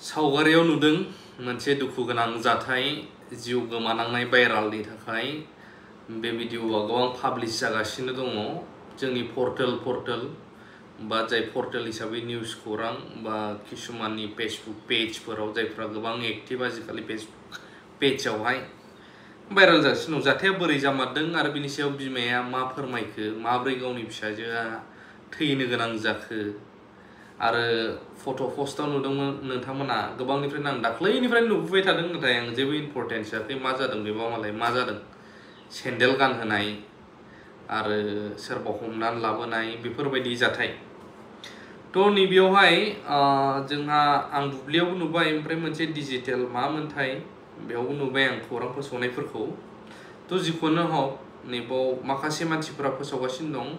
सावगारियाव नुदों मोनसे दुखु गोनां जाथाय जिउ गोमानांनाय भाइरालनि थाखाय बे भिडिअआ गोबां पाब्लिश जागासिनो दङ जोंनि पर्टेल बा जाय पर्टेल हिसाबै निउज खौरां बा किसुमाननि फेसबुक पेजफोराव जायफ्रा गोबां एक्टिभ आजिखालि फेसबुक पेजआवहाय भाइराल जागासिनो दं जाथाया बोरै जामारदों आरो बिनि सायाव बिमाया मा फोरमायखो माब्रै गावनि फिसाजोआ थैनो गोनां जाखो आरो फट' पस्टआव नुदोंमोन नोंथांमोना गोबांनिफ्रायनो आं दाख्लैनिफ्रायनो नुबोबाय थादों नाथाय आं जेबो इम्परटेन्स होआखै मा जादों बेबा मालाय मा जादों सेन्देल गानहोनाय आरो सोरबा हमनानै लाबोनाय बेफोरबायदि जाथाय थ' नैबेयावहाय जोंहा आं बुब्लियावबो नुबाय ओमफ्राय मोनसे डिजिटेल मामोनथाय बेयावबो नुबाय आं खौरां फोसावनायफोरखौ थ' जिखुनु हक नैबाव माखासे मानसिफोरा फोसावगासिनो दं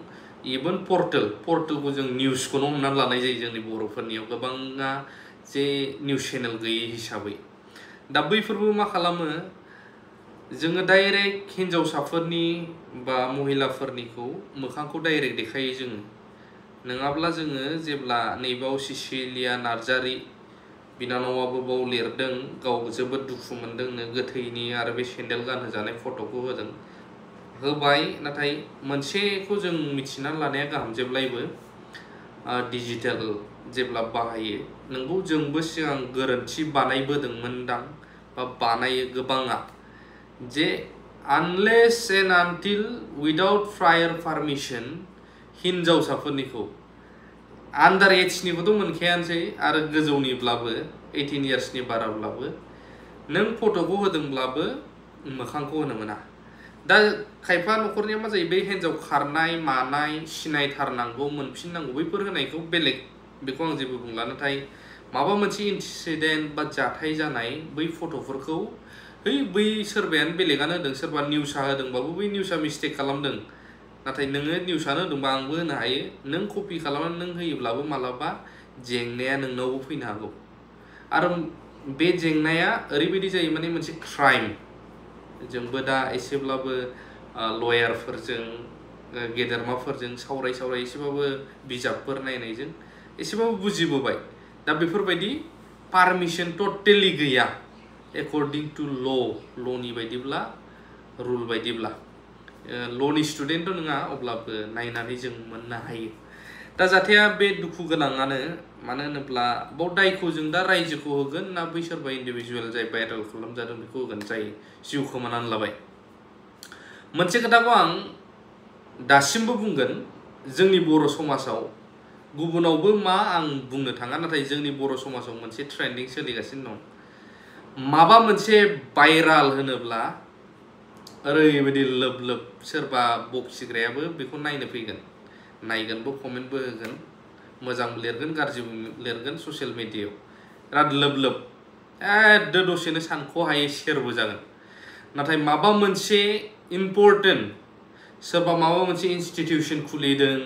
इभेन पर्टेलखौ जों निउसखौनो हमनानै लानाय जायो जोंनि बर'फोरनियाव गोबाङा जे निउस चेनेल गैयै हिसाबै दा बैफोरबो मा खालामो जोङो डाइरेक्ट हिन्जावसाफोरनि बा महिलाफोरनिखौ मोखांखौ डाइरेक्ट देखायो जोङो नङाब्ला जोङो जेब्ला नैबाव सिसिलिया नार्जारि बिनानावाबो बाव लिरदों गाव जोबोद दुखु मोनदोंनो गोथैनि आरो बे सेन्देल गानहोजानाय फट'खौ होबाय नाथाय मोनसेखौ जों मिथिना लानाया गाहाम जेब्लायबो डिजिटेल जेब्ला बाहायो नंगौ जोंबो सिगां गोरोन्थि बानायबोदोंमोनदां बा बानायो गोबाङा जे आनलेस एन्ड आनटिल उइदाउट प्रायर पारमिसन हिन्जावसाफोरनिखौ आन्डार एजनिखौथ' मोनखायानोसै आरो गोजौनिब्लाबो 18 इयार्सनि बाराब्लाबो नों फट'खौ होदोंब्लाबो मोखांखौ होनो मोना दा खायफा न'खरनिया मा जायो बे हिन्जाव खारनाय मानाय सिनायथारनांगौ मोनफिननांगौ बैफोर होनायखौ बेलेग बेखौ आं जेबो बुंला नाथाय माबा मोनसे इन्सिडेन्ट बा जाथाय जानाय बै फट'फोरखौ बै सोरबायानो बेलेगानो होदों सोरबा निउसआ होदोंबाबो बै निउसआ मिस्टेक खालामदों नाथाय नोङो निउसआनो होदोंबा आंबो होनो हायो नों कपि खालामनानै नों होयोब्लाबो मालाबा जेंनाया नोंनावबो फैनो हागौ आरो बे जेंनाया ओरैबायदि जायो माने मोनसे क्राइम जोंबो दा एसेब्लाबो लयारफोरजों गेदेरमाफोरजों सावराय एसेबाबो बिजाबफोर नायनायजों एसेबाबो बुजिबोबाय दा बेफोरबायदि पारमिसन टटेलि गैया एकर्डिं टु ल'नि बायदिब्ला रुल बायदिब्ला ल'नि स्टुडेन्टथ' नङा अब्लाबो नायनानै जों मोननो हायो दा जाथाया बे दुखु गोनाङानो मानो होनोब्ला बाव दायखौ जों दा रायजोखौ होगोन ना बै सोरबा इन्डिभिजुवेल जाय भाइरेल खालामजादों बेखौ होगोन जाय जिउ खोमानानै लाबाय मोनसे खोथाखौ आं दासिमबो बुंगोन जोंनि बर' समाजाव गुबुनावबो मा आं बुंनो थाङा नाथाय जोंनि बर' समाजाव मोनसे ट्रेन्डिं सोलिगासिनो दं माबा मोनसे भाइराल होनोब्ला ओरैबायदि लोब सोरबा बखिग्रायाबो बेखौ नायनो फैगोन नायगोनबो कमेन्टबो होगोन मोजांबो लिरगोन गाज्रिबो लिरगोन ससियेल मिडियायाव बिराद लोब दसेनो सानख'हायै शेरबो जागोन नाथाय माबा मोनसे इम्परटेन्ट सोरबा माबा मोनसे इनस्टिटिउसन खुलिदों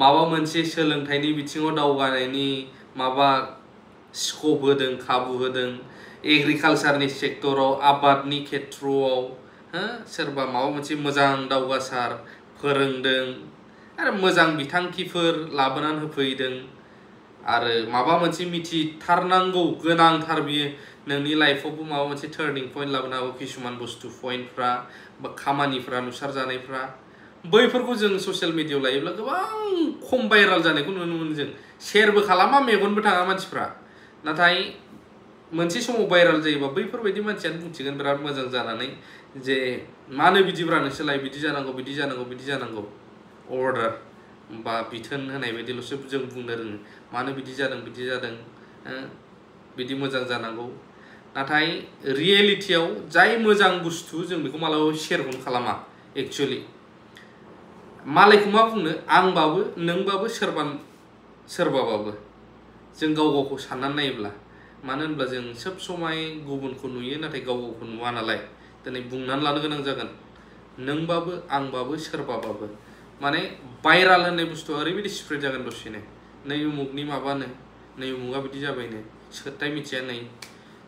माबा मोनसे सोलोंथाइनि बिथिङाव दावगानायनि माबा स्कप होदों खाबु होदों एग्रिकालचारनि सेक्टराव आबादनि खेथ्रआव सोरबा माबा मोनसे मोजां दावगासार फोरोंदों आरो मोजां बिथांखिफोर लाबोनानै होफैदों आरो माबा मोनसे मिथिथारनांगौ गोनांथार बियो नोंनि लाइफआवबो माबा मोनसे टार्निं पइन्ट लाबोनो हागौ किसुमान बुस्थु पइन्टफ्रा बा खामानिफ्रा नुसारजानायफ्रा बैफोरखौ जों ससियेल मिडियायाव लायोब्ला गोबां खम भाइराल जानायखौ नुनो मोनो जों शेयारबो खालामा मेगनबो थाङा मानसिफ्रा नाथाय मोनसे समाव भाइराल जायोबा बैफोरबायदि मानसियानो बुंसिगोन बिराद मोजां जानानै जे मानो बिदिब्रा नोंसोरलाय बिदि जानांगौ अर्डार बा बिथोन होनाय बायदिल'सो जों बुंनो रोङो मानो बिदि जादों बिदि मोजां जानांगौ नाथाय रियेलिटियाव जाय मोजां बुस्थु जों बेखौ मालाबाबो शेयारखौनो खालामा एक्चुअलि मालायखौ मा बुंनो आंबाबो नोंबाबो सोरबाबाबो जों गावखौ साननानै नायोब्ला मानो होनब्ला जों सब समाय गुबुनखौ नुयो नाथाय गावखौ नुवा नालाय दिनै बुंनानै लानो गोनां जागोन नोंबाबो आंबाबो सोरबाबाबो माने भाइराल होननाय बुस्थुआ ओरैबायदि स्प्रेड जागोन दसेनो नै उमुगनि माबानो नै उमुगा बिदि जाबायनो सोरथाय मिथिया नै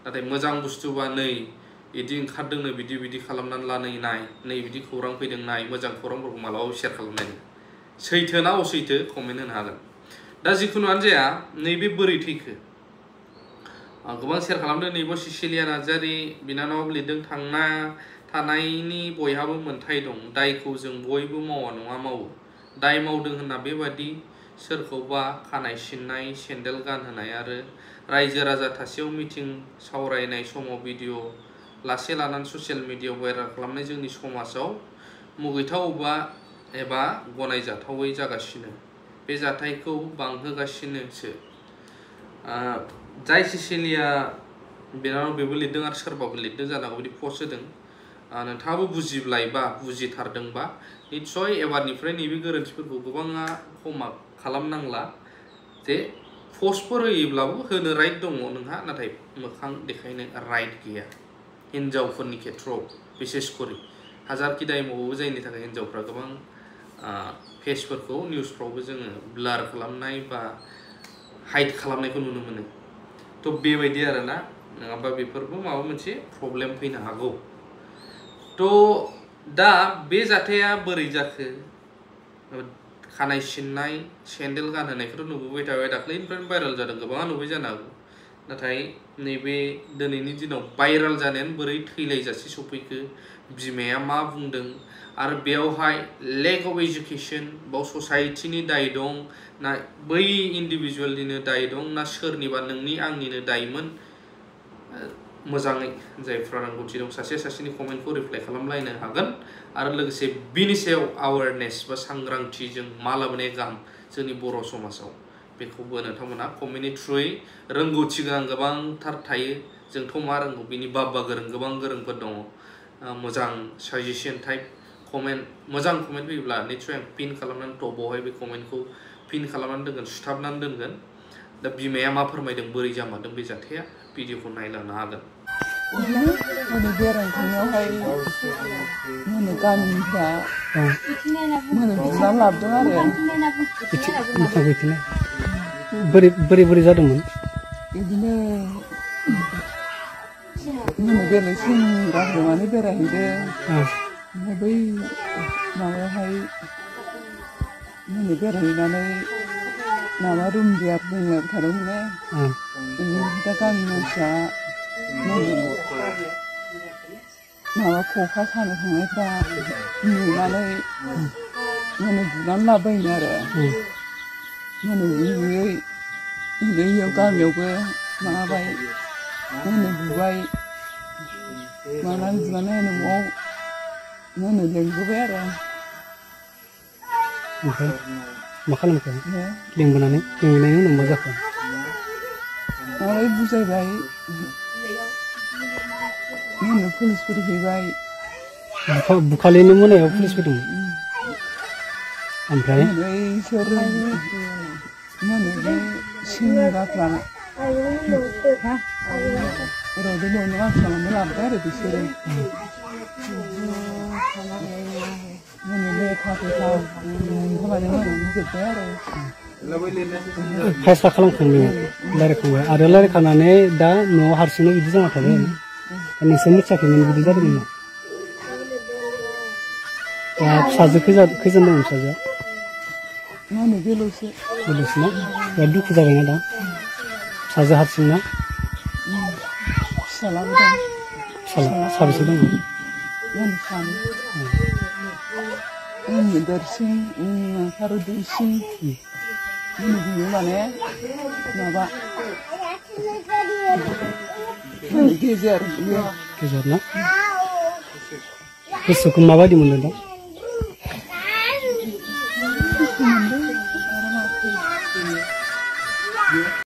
नाथाय मोजां बुस्थुबा नै बिदि ओंखारदोंनो बिदि खालामनानै ला नै बिदि खौरां फैदों नाय मोजां खौरांफोरखौ मालाबाबो शेयार खालामनाय सैथो ना असैथो कमेन्ट होनो हागोन दा जिखुनुआनो जाया नैबे बोरै थैखो गोबां शेयार खालामदों नैबो सिसिलिया नार्जारि बिनानाव लिरदों थांना थानायनि बयहाबो मोन्थाय दं दायखौ जों बयबो मावा नङा मावो दाय मावदों होनना बेबादि सोरखौबा खानाय सिननाय सेन्देल गानहोनाय आरो रायजो राजा थासेयाव मिटिं सावरायनाय समाव भिडिअ लासे लानानै ससियेल मिडियायाव भाइरेल खालामनाय जोंनि समाजाव मुगैथाव एबा गनायजाथावै जागासिनो बे जाथायखौ बांहोगासिनोसो जाय सिसिलिया बिनानाव बेबो लिरदों आरो सोरबाबो लिरदों जानो हागौ बिदि पस्ट होदों नोंथाङाबो बुजिब्लायबा बुजिथारदोंबा निस्सय एबारनिफ्राय नैबे गोरोन्थिफोरखौ गोबाङा क्षमा खालामनांला जे पस्टफोर होयोब्लाबो होनो राइट दङ नोंहा नाथाय मोखां देखायनो राइट गैया हिन्जावफोरनि खेथ्रआव बिसेसकरि हाजारखि दाय मावबाबो जायनि थाखाय हिन्जावफ्रा गोबां फेसफोरखौ निउसफ्रावबो जोङो ब्लार खालामनाय बा हाइड खालामनायखौ नुनो मोनो थ' बेबायदि आरोना नङाबा बेफोरबो माबा मोनसे प्रब्लेम फैनो हागौ थ' दा बे जाथाया बोरै जाखो खानाय सिननाय सेन्देल गानहोनायखौथ' नुबोबाय थाबाय दाख्लैनिफ्रायनो भाइरेल जादों गोबाङा नुबाय जानो हागौ नाथाय नैबे दिनैनि दिनाव भाइरेल जानायानो बोरै थैलायजासे सफैखो बिमाया मा बुंदों आरो बेयावहाय लेक अफ एजुकेसन बाव ससाइटिनि दाय दं ना बै इन्डिभिजुवेलनिनो दाय दं ना सोरनिबा नोंनि आंनिनो दायमोन मोजाङै जायफ्रा रोंगौथि दं सासे सासेनि कमेन्टखौ रिप्लाइ खालामलायनो हागोन आरो लोगोसे बिनि सायाव एवारनेस बा सांग्रांथि जों मा लाबोनाया गाहाम जोंनि बर' समाजाव बेखौबो नोंथांमोना कमेन्टनि थ्रुयै रोंगौथि गोनां गोबांथार थायो जोंथ' मा रोंगौ बिनि बाबा गोरों गोबां गोरोंफोर दङ मोजां साजेसन टाइप कमेन्ट मोजां कमेन्ट फैयोब्ला निस्सय आं पिन खालामनानै टपआवहाय बे कमेन्टखौ पिन खालामनानै दोनगोन सुथाबनानै दोनगोन दा बिमाया मा फोरमायदों बोरै जामारदों बे जाथाया भिडिअखौ नायलांनो हागोन बेरायनायावहाय गामिनिफ्रा बिना लाबोदों आरो बोरै जादोंमोन बिदिनो बेलासिम रायज्लायनानै बेरायहैदों ओमफ्राय बै माबायावहाय बेरायहैनानै माबा रुम बियार लोंलायबाय थादोंमोन दा गामिनि मानसिया माबा खखा सानो थांनायफ्रा नुनानै बुनानै लाबोबायनो आरो बुयै बेयाव गामियावबो माबाबाय बुबाय मानानै बुनानै न'आव लेंबोबाय आरो ओमफ्राय मा खालामखो लेंबोनायनि उनाव मा जाखो माबाय बुजायबाय पुलिसफोर फैबाय बुखालिनि मोनायाव पुलिस फैदोंमोन ओमफ्राय इसोर बे सेंग्राफ्रा ओरैनो न'नि मानसिफ्रानो लाबोबाय आरो बिसोरो लेखा होबाय आरो फैसा खालामखांबाय रायज्लायखांबाय आरो रायज्लायखांनानै दा न'आव हारसिंनो बिदि जाना थाबाय नोंसोर मिथियाखैमोन बिदि जादोंमोन फिसाजो खैजोन दंमोन फिसाजोआ बेल'सो ना बिराद दुखु जाबायना दा फिसाजो हारसिं ना फिसालाबो दं साबेसे दङ देरसिन आरो दुइसिन बियो माने माबा गेजेर ना गोसोखौ माबायदि मोनदों दा